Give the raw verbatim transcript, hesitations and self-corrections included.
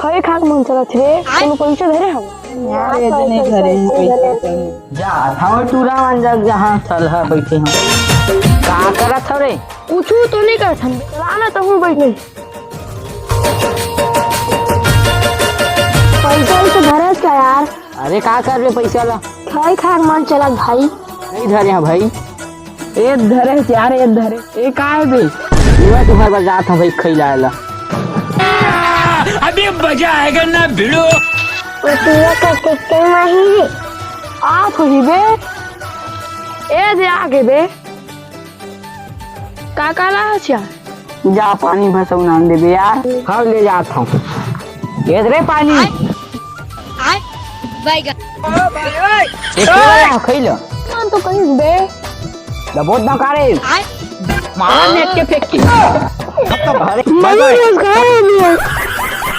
खई खाक मन चलत हे, कोनो पइसा धरे हव? यार, ये दे नहीं धरे हैं पइसा। जा, थावे टूरा मन जग, जहाँ सलहा बैठे हम। का करत हव रे? कुछू तो नहीं करत हम, चला ना तहूँ बैठे। पइसा ही तो धरे क्या यार? अरे का करबे पइसा ला? खई खाक मन चलत भाई। नहीं धरे हैं भाई। ए धरे हे यार, ए धरे। ए का हे बे? मैं तुम्हारे पास जात हूँ भाई, खई लाए ला। अभी मजा आएगा ना भिड़ो। ओ तुआ का कुत्ते माही। आप होही बे। ए दे आगे बे। का का ला हस यार? जा पानी भर सब नाम देबे यार। हाँ, ले जात हूँ। ये रे पानी। आय, आय, बैगन। एक खई ला। कौन तो कहीं बे? दबोत ना करे। आय। मार नेट के फेंक के। अरे, नहीं, बाय बाय। रोजगार है नहीं।